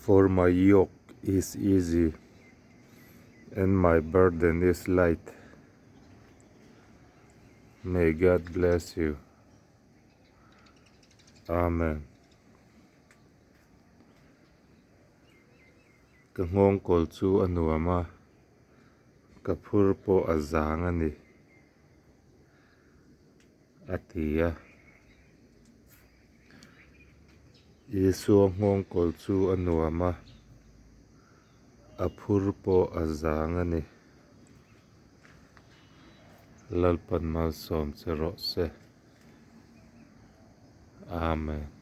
For my yoke is easy and my burden is light. May God bless you. Amen. Ka nghawngkawl chu a nuam a, ka phur pawh a zang a ni, a ti a. Isua nghawngkawl chu a nuam a, a phur pawh a zang a ni. Lalpan malsawm che rawh se. Amen.